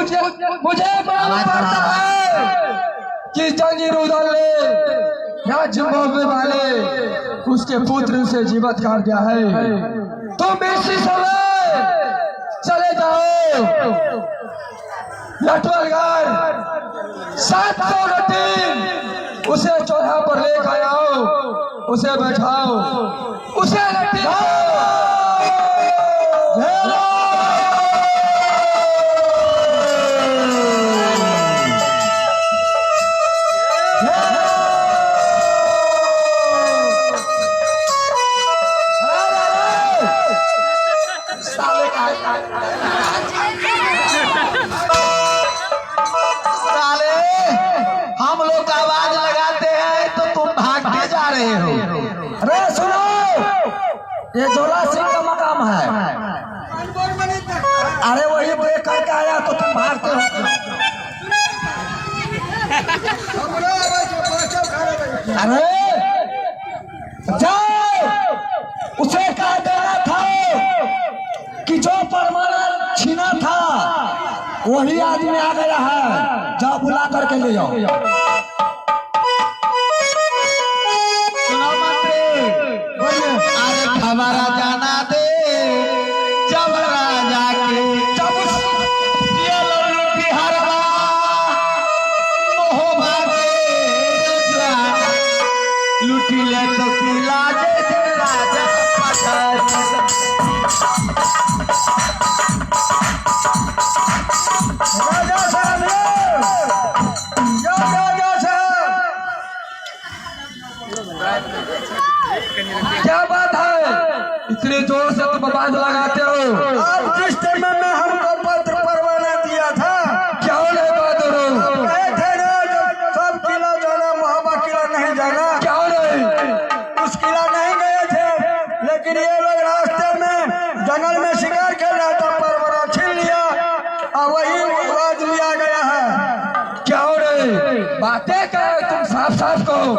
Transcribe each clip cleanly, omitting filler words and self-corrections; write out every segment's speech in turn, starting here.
मुझे मुझे मालूम पड़ता है कि जंजीर उधर ले राज्य मोहब्बत वाले उसके पुत्र से जीवित कर दिया है। तुम इसी समय चले जाओ नटवरगढ़, 700 रटीन उसे चौराहा पर लेकर आओ, उसे बैठाओ, उसे लट्ठी साले का साले, हम लोग आवाज लगाते हैं तो तुम भागते जा रहे हो। अरे सुनो, ये जोला सिंह का मकाम है। अरे वही देख करके आया तो तुम भागते हो। अरे जाओ, उसे कह देना था कि जो परमाना छीना था वही आदमी आ गया है, जाओ बुला करके ले जाओ। सुनो मंत्री, अरे हमारा जाना दे जब राजा के जब ये लौटी हरवा मोह भागे लुटी ले तो किला जैसे राजा पठार। राजा साहब, राजा साहब, क्या बात है, इतने जोर से तुम आवाज लगाते हो? आप जिस समय में हमको पत्र परवाना दिया था, क्यों नहीं बहादुर हो? कहे थे ना जब सब किला जाना, मोहब्बा किला नहीं जाना। क्यों नहीं? उस किला नहीं गए थे, लेकिन ये लोग रास्ते में जंगल में शिकार खेल रहा था, परवाना छीन लिया और वही राज लिया गया है। क्यों नहीं? बातें क्या है, तुम साफ साफ कहो।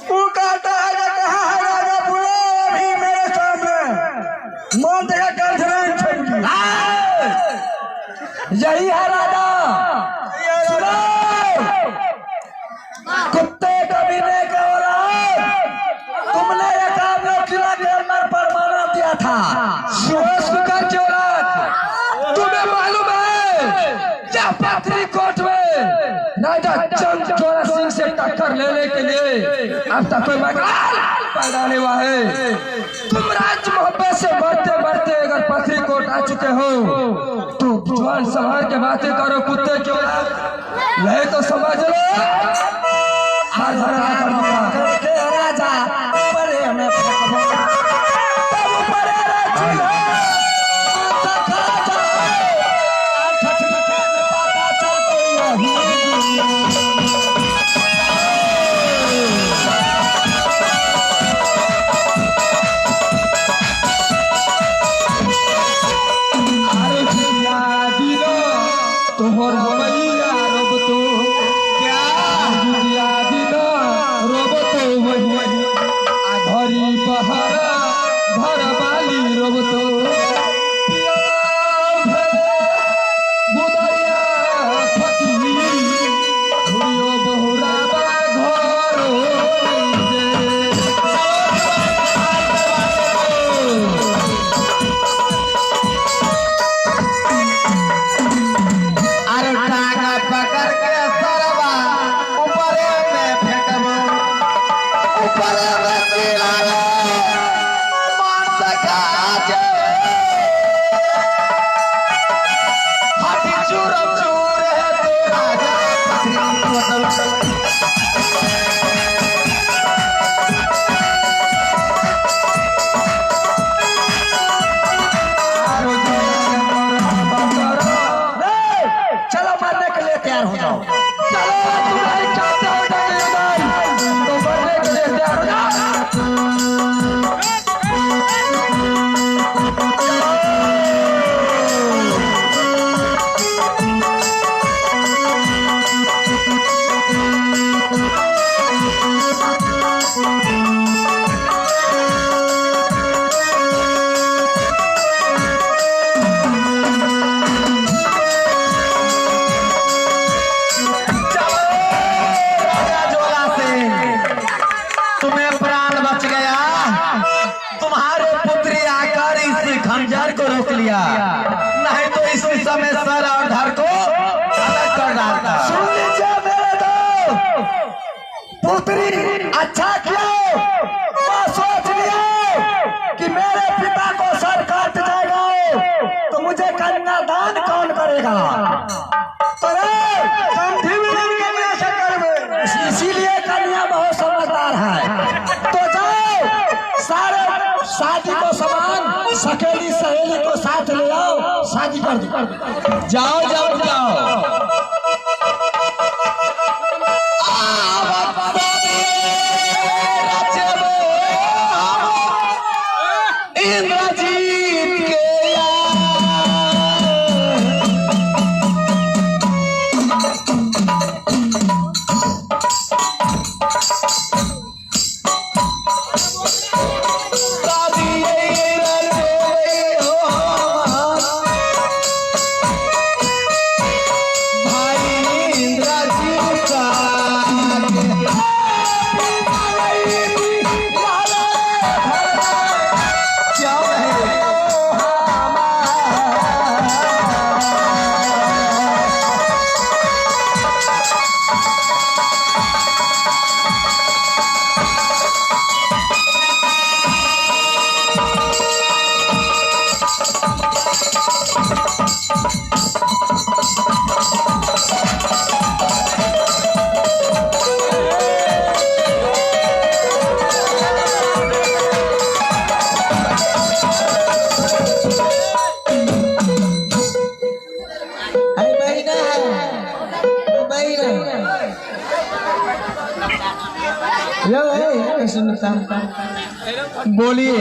वो कहता है कि कहाँ है राजा, बुलाओ अभी मेरे सामने, मन देखा कंठ नहीं छोड़ दी। यही है राजा। सुनो, कुत्ते कमीने के औलाद, तुमने एक आदमी किला के अंदर परमाना दिया था। सुकर की औलाद, तुम्हें मालूम है यह पथरी कोट में राजा चंद चोरा सिंह से टक्कर लेने के लिए अब तक कोई मकान पैदा नहीं हुआ है। तुम राज मोहब्बत से बढ़ते बढ़ते अगर पथरी कोट आ चुके हो तो जवान संभाल के बातें करो कुत्ते की औलाद, नहीं तो समझ लो हर धरा कर दूंगा। करके राजा परे में फेंकबो, तब परे रे चिल्हा, माथा खा जाए, आठ ठिकाने पता चलते यही दुनिया। अरे जिया दिलो तोहर मैया रब तो क्या जिया दिलो रब तुम्हारे पुत्री आकर इस खंजर को रोक लिया, नहीं तो इस समय सर और धर को अलग कर डालता। सुन लीजिए मेरे दोस्त, पुत्री अच्छा किया, मैं सोच लिया कि मेरे पिता को सर काट जाएगा तो मुझे कन्यादान कौन करेगा। तो रे समझी भी नहीं कन्या से करबे। इसीलिए कन्या बहुत समझदार है। तो जाओ सारे शादी को सामान सकेली सहेली को साथ ले आओ, शादी कर दो। जाओ जाओ जाओ। इंद्रजीत के यार। शादी हो भाई इंद्रजीत का। क्यों है? अरे बहिना है, बहिना यो ए सुनता। बोलिए।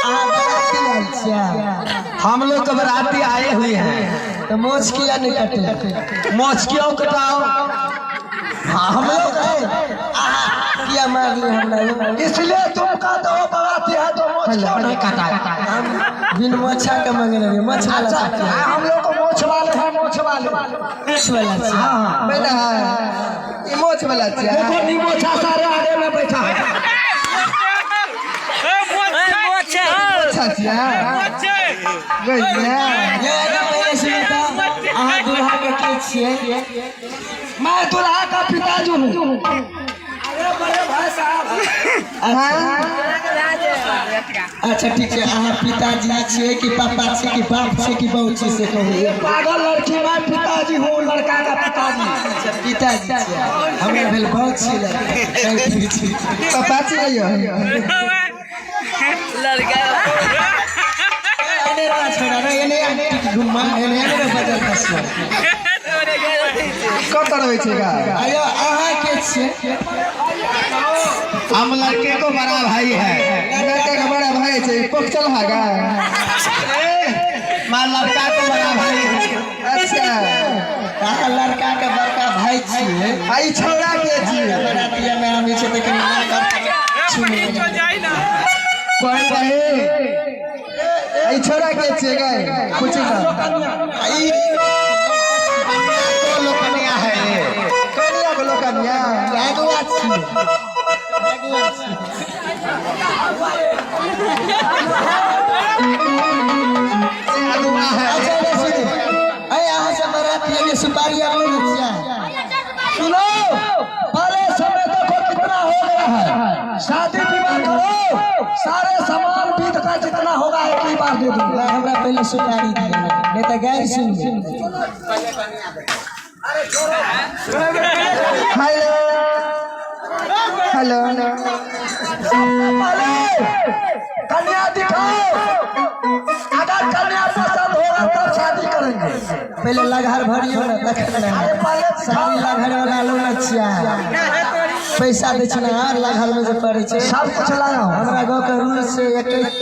अहाँ बराती आयल छियै? हम लोग तो बराती आए हुए हैं। तऽ मोछ किया नहीं कटे? मोछ क्यों कटाओ? हाँ, हम लोग है अहाँ किया मारली हमरा यो? इसलिए तुम कहते हो बराती है तो मोछ क्यों नहीं काटा? हम बिन मोछा के मंगने रहियै, मोछ वाला अच्छा चाही। हाँ, हम लोग को मोछ वाले हैं, मोछ वाले। मोछ वाला छियै? हाँ। बहिना है, ई मोछ वाला छियै? देखो निमोछा सारे आगे में बैठा है। मोछा छियै? ये एगो पहिले सुनू तऽ, अहाँ दूल्हा के के छियै? मैं दूल्हा का पिताजी हूँ। अरे बड़े भाई साहब। अच्छा ठीक छै, अहाँ पिताजी छियै कि पापा छियै कि बाप छियै कि बहू छियै से कहू। ये पागल लड़की, मैं पिताजी हूँ, लड़का का पिताजी। अच्छा पिताजी छियै, हमरा भेल बहुत छियै। पापा छियै यौ। एने रह छोड़ा रे, एने टिक घुमा, एने एने रे बजल खसलो। कतऽ रहै छै गा? आयो अहाँ के छियै? हम लड़के को बड़ा भाई है। लड़का के बड़ा भाई छै, पकचल हा गा? मैं लड़का को बड़ा भाई है। अच्छा। अहाँ लड़का के बड़का भाई छियै? आ ई छौड़ा के छियै? बरातिया में हम छै तऽ कनि लड़का कोई रहे, ई छौड़ा के छियै गा? पूछू तऽ। ई को लोकनिया है ये। कनिया को लोकनिया। अगुआ छियै, अगुआ छियै। अगुआ है। अच्छा रे सुनू, अरे अहाँ सब बरातिया के सुपारी आर लेने छियै? सुनो, पहले समय देखो कितना हो गया है। शादी विवाह करो, सारे सामान बीत का जितना होगा एक ही बार दे दूंगा। हमरा पहिले सुपारी दिअ, नहीं तऽ गारि सुनबै। Hello hello. पहले कन्या दिखाओ, अगर कन्या पसंद होगा तब शादी करेंगे। पहिले लगहर भरियौ ने तखन ने। अरे पहले दिखाओ। सारी लगहर वाला लोग ने छियै, पैसा दै छै ने लगहर में जे पड़ै छै। सब कुछ लाया हूँ। हमरा गाँव के रूल से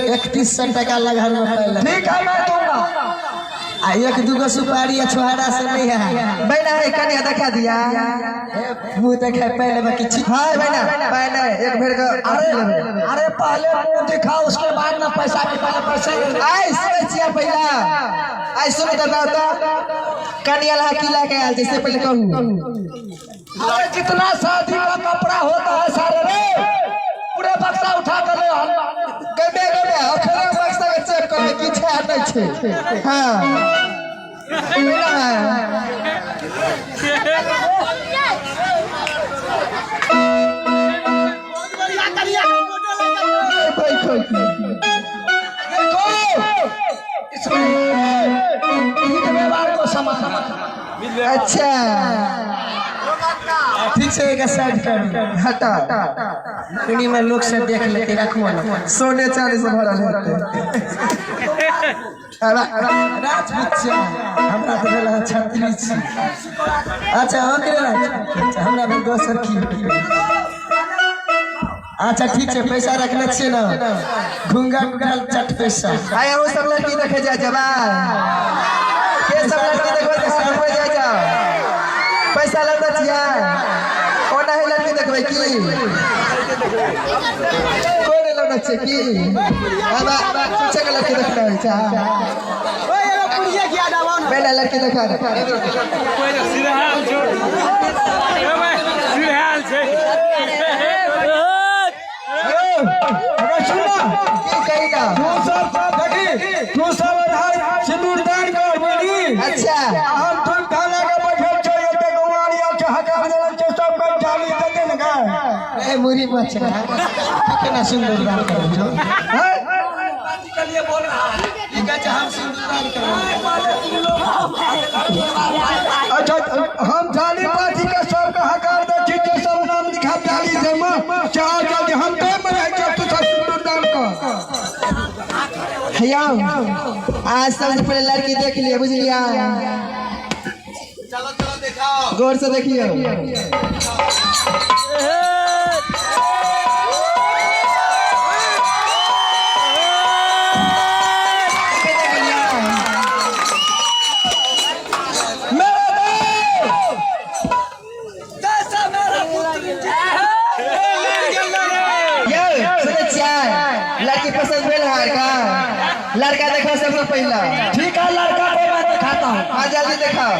3100 टका लगहर में पड़लै। ठीक है, मैं दूंगा। आ एक दूगो सुपारी आ छोहारा से नहीं है। बहिना है, कनिया देखा दिया। मुँह देखे पहले बाकी छी। हाँ बहिना, पहले एक बेर के अरे अरे पहले मुंह दिखाओ, उसके बाद ना पैसा के पहले पैसे। आइ सुनै छियै पहिला, आइ सुनू तऽ बताउ तऽ कनिया लहा की लए के आयल छै से पहिले कहू। अरे जितना शादी का कपड़ा होता है सारे रे पूरे बक्सा उठा कर ले। दै छै। हाँ मेरा है। बैठो देखो, इसमें हित व्यवहार को समझ। अच्छा ठीक छै, एक साइड कर। हटा। दुनी में लोग सब देख लेते, रखो ना। सोने चांदी से भरल हेतै। राजपूत छै, हमरा तऽ भेल अहाँ क्षत्रिय छी। अच्छा ओकरे राजपूत, हमरा भेल दोसर की। अच्छा ठीक छै, पैसा रखने छियै ने? घूंघट उठल चट पैसा। आय अहूँ सब लड़की देखे जाय जबा के सब लड़की देखबै तऽ सामने जाय जाओ। पैसा लगबै छियै? ओना ही लड़की देखबै की? कोई नहीं लगना छै की? बाबा पीछे के लड़की देखना है चा। पहले लड़की देखा। अगर सुन ना। की कही ना? तू सब देखी, तू सब आधार सिंदूर दान कर, बुझली? अच्छा। हम तुम खाना के बैठल छो, एते गौआरी आयल छै, हकार देलन छै, सब कोई चाली देते ने गे। ए मुरी बच्चा, केना सिंदूर दान करै छौ? हैं? की कहै छै, हम सिंदूर दान करबै। अच्छा, हम जाली पार्टी के सबके हकार दै छी जे सब नाम लिखा जाली दे में चार जल्दी। हम तो में रहै छी, तू सब सिंदूर दान कर। हैया, आज सबसे पहले लड़की देख लिए, बुझलिया? चलो चलो, दिखाओ। गौर से देखियो। मेरा देव जैसा मेरा पुत्र। यौ सुनै छियै? लड़की पसंद भेल है का? लड़का देखो सबसे पहला। ठीक है, लड़का को मैं दिखाता हूँ। हाँ, जल्दी दिखाओ।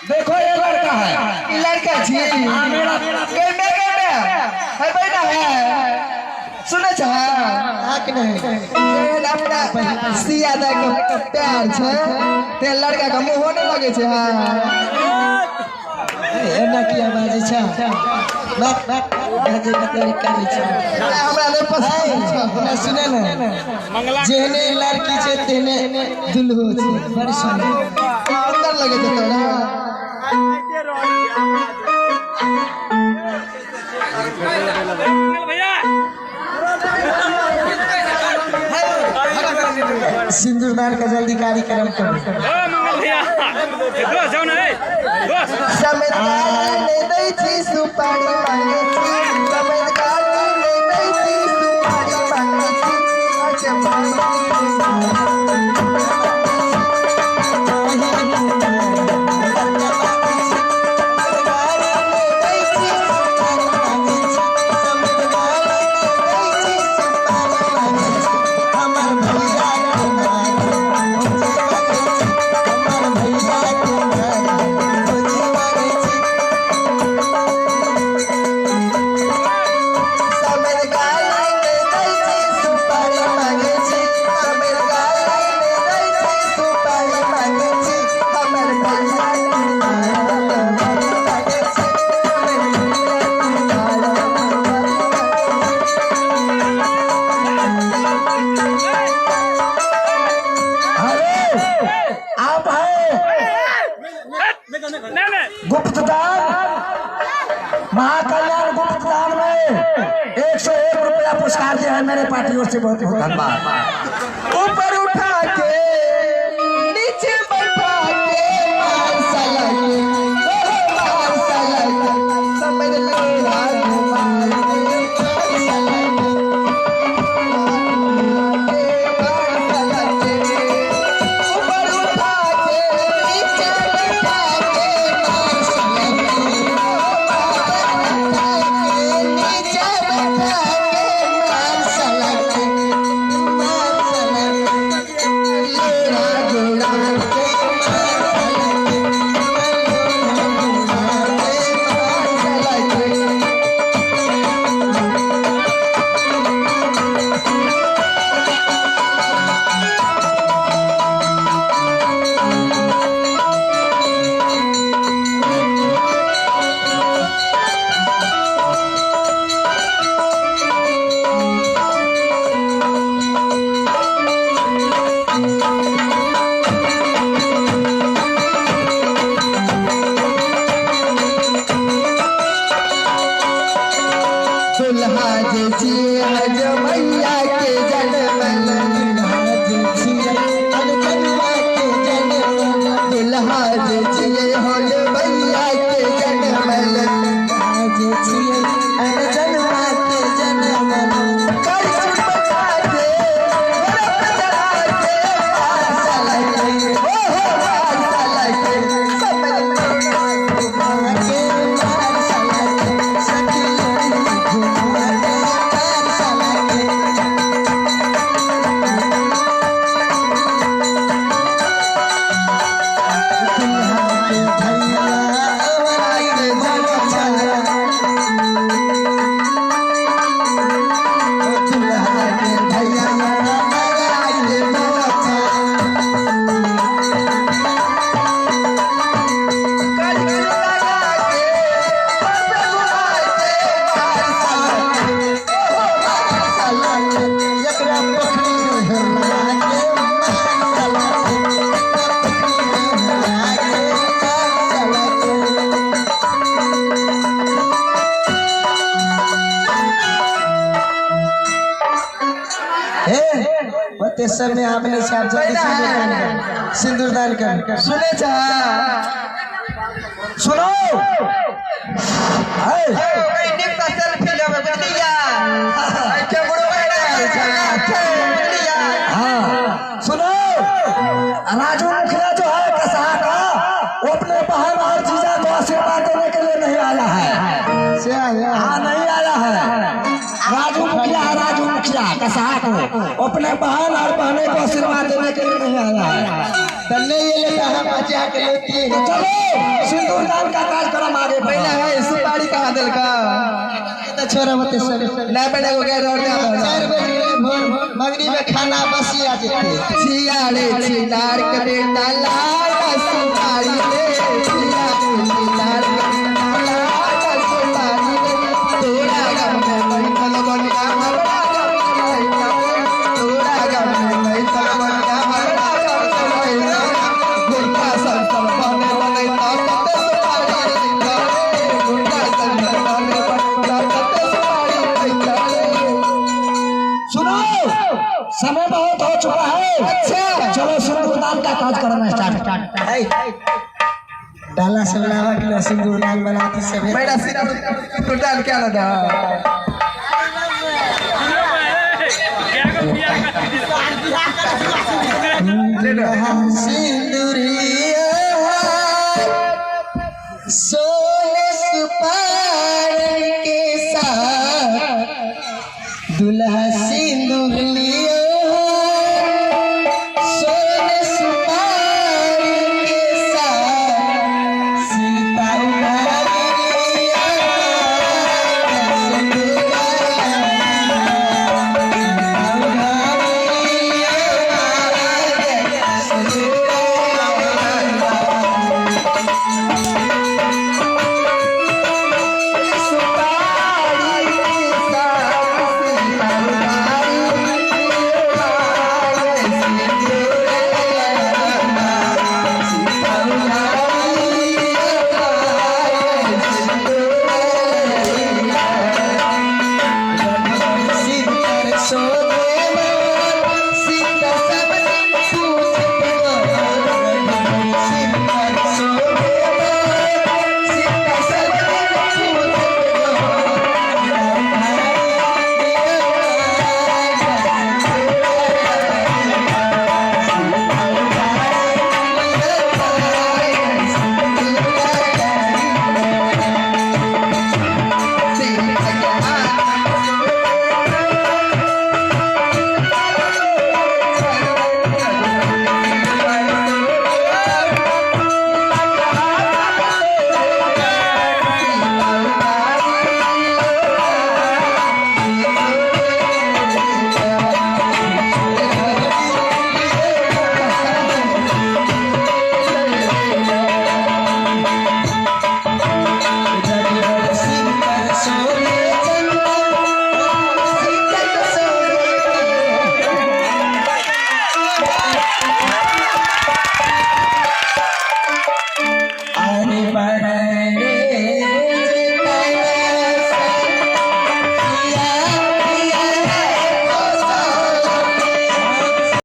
देखो, ये लड़का है। ई लड़का छी? हाँ, मेरा। केने केने है बहिना है? सुनै छ? हाँ कि नहीं? जेहन अपना सिया दे के प्यार छै ते लड़का के मुँहो नहि लगै छै। हाँ। एना किया बाजै छ? बात बाजै के तरीका नहि छै। हमरा नहि पसंद छै। ना, सुने ने, जेहने लड़की छै तेहने दुल्हो छै, बड़ सुंदर। सुंदर लगै छै तोरा? सिंदूर दान का जल्दी कार्यक्रम करो। समेत गाली नै दै छी, सुपारी मांगे छी। समेत गाली नै दै छी, सुपारी मांगे छी। अच्छा। समेत गाली नै दै छी, सुपारी मांगे छी। समेत गाली नै दै छी, सुपारी मांगे छी। हमर भैया मांगे छी। हमर अरे, आप है गुप्तदान, महाकल्याण गुप्तदान में 101 रुपया पुरस्कार दिया है मेरे पार्टी ओर से, बहुत बहुत धन्यवाद। ऊपर उठा के नीचे बैठा के मार साला के, ओ मार साला के, समझ ले घुमा के मार साला के, मार साला के, ऊपर उठा के नीचे बैठा के मार साला के, ऊपर उठा के नीचे बैठा के मार साला के, मार साला के। जे छियै जमैया के जनमल, दुल्हा जे छियै अनजनुआ के जनमल, दुल्हा जे छियै हो जमैया के जनमल, दुल्हा जे छियै अनजनुआ के जनमल। करी बचा के बरफ चढ़ा के मार साला के, हो हो मार साला के, सब घुमा के मार साला के, सखी घुमा के मार साला के। दुल्हा के भैया अवरा के जनमल, दुल्हा के भैया अवरा के जनमल। ओते समय आपने साहब जल्दी सिंदूरदान कर, सुने चा, सुनो है। हाँ सुनो, राजू मुखिया जो है कसहा का, वो अपने बहन और जीजा को आशीर्वाद देने के लिए नहीं आया है। से आया? हाँ, नहीं आया है। राजू मुखिया है, राजू मुखिया कसहा को अपने बहन और बहने को आशीर्वाद देने के लिए नहीं आया है। तो नहीं ये लेता, हम बचा के लेती है। तो चलो सिंदूरदान का कार्यक्रम आगे पहले है सुपारी कहाँ दिलका? तो छोरा मत सब नहीं पहले को गए रोड। 4 बजे भोर मगरी में खाना बसी आ जेते। छियारे छिनार के बेटा लाल सुपारी रे, छियारे छिनार के बेटा लाल सुपारी रे, तोरा गम में बैठल बनिया हमरा गम में बैठल, तोरा गम में बैठल बनिया हमरा गम में बैठल, गुंडा संतल बने बने ताकत सुपारी रे, गुंडा संतल बने बने ताकत सुपारी रे। सुनो, समय बहुत हो चुका है। अच्छा। चलो सिंदूरदान का कार्यक्रम स्टार्ट। डाला सब लावा के सिंदूरदान बनाती सब। मेरा सिर तो डाल क्या लगा? सिंदूरिया सोने सुपारन के साथ दुल्हा